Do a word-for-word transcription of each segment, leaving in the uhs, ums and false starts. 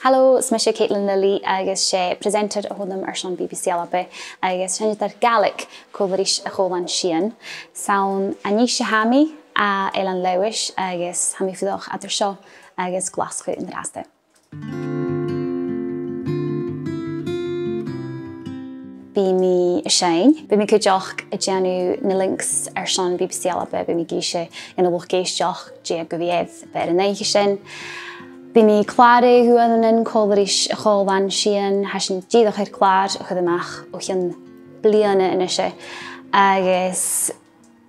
Hello, is mise Caitlin Lilly agus 's e presenter a th' annam airson B B C Alba agus seinneadair Gàidhlig còmhla ris a' chòmhlan Sian. 'S ann à Nis a tha mi, à Eilean Leòdhais, agus tha mi a' fuireach eadar seo agus Glaschu an-dràsta. Bidh mi a' seinn. Bidh mi cuideachd a' dèanamh na links airson B B C Alba, bidh mi ag innse dhan luchd-èisteachd dè gu bhith air, b' fheàrr an oidhche sin. Bidh mi a' clàradh uaireannan còmhla ris a' chòmhlan Sian, tha sinn dìreach air clàr a chur a-mach o chionn bliadhna a-nise. Agus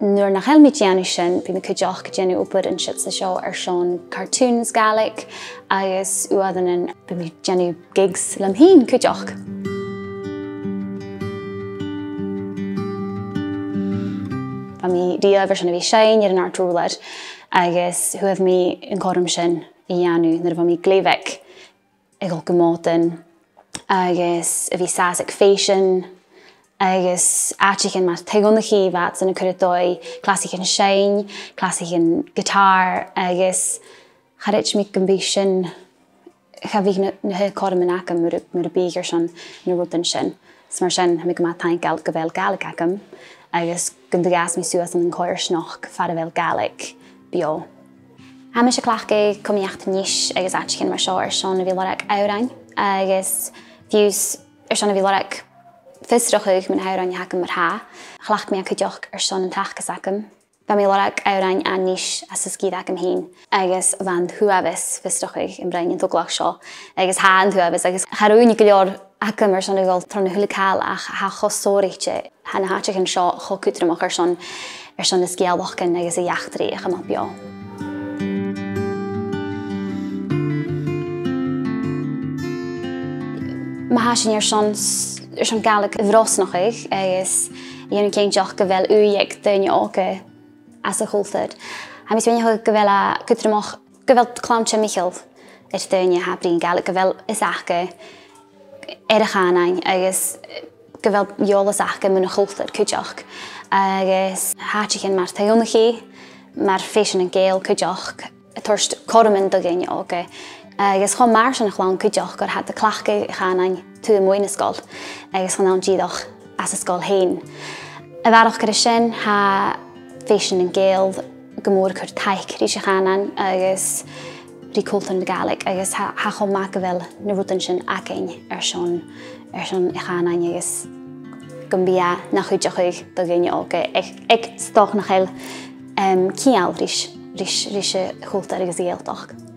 nuair nach eil mi a' dèanamh sin, bidh mi cuideachd a' dèanamh obair an siud 's an seo airson cartoons Gàidhlig, agus uaireannan bidh mi a' dèanamh gigs leam fhìn cuideachd. Bha mi riamh airson a bhith a' seinn air an àrd-ùrlar, agus fhuair mi an cothrom sin a dhèanamh nuair a bha mi glè bheag a' dol gu Mòdan agus a bhith sàs aig fèisean agus àiteachan mar Taigh Dhonnchaidh, bha iadsan a' cur air dòigh clasaichean seinn, clasaichean giotàr, agus cha chreid mi gum biodh sin, cha bhiodh na, na h-uile cothroman agam mura, mura biodh airson na rudan sin. Is mar sin, tha mi gu math taingeil gu bheil Gàidhlig agam agus gun do dh'fhàs mi suas ann an coimhearsnachd far a bheil Gàidhlig beò. Tha mise a' cleachdadh Comunn Eachdraidh Nis agus àiteachan mar seo airson a bhith a' lorg òrain, agus fiù 's airson a bhith a' lorg fiosrachadh mun òrain a th' agam mar-thà. Chleachd mi e cuideachd airson an t-seachdain agam. Bha mi a' lorg òrain à Nis às an sgìre agam fhìn, agus bha an t-uabhas fiosrachaidh am broinn an togalach seo, agus tha an t-uabhas, agus cha robh ùine gu leòr agam airson a dhol tro na h-uile càil, ach tha e cho sònraichte, tha na h-àiteachan seo cho cudromach airson, airson na sgeulachdan agus an eachdraidh a chumail beò. Ma tha sinn airson s-, airson Gàidhlig a bhrosnachadh agus a dhèanamh cinnteach gu bheil ùidh aig daoine òga anns a' chultar. Tha mi a' smaoineachadh gu bheil e cudromach, gu bheil clann timcheall air daoine a tha a' bruidhinn Gàidhlig, gu bheil fios aca air a' chànain agus gu bheil eòlas aca mun a' chultar cuideachd. Agus tha àiteachan mar Taigh Dhonnchaidh, mar Fèisean nan Gàidheal cuideachd, a' toirt cothroman do dhaoine òga. Agus cho math ris an a' chlann cuideachd, oir tha iad a' cleachdadh a' chànain taobh a-muigh na sgoil, agus chan ann dìreach anns an sgoil fhèin. A bharrachd air sin, tha Fèisean nan Gàidheal gu mòr a' cur taic ris a' chànan agus ri cultar na Gàidhlig, agus tha, tha e cho math gu bheil na rudan sin againn airson, airson a' chànain agus gum bi e na chuideachadh do dhaoine òga aig, aig 's dòcha nach eil, em, ceangal ris, ris, ris a' chultar agus a' Ghàidhealtachd.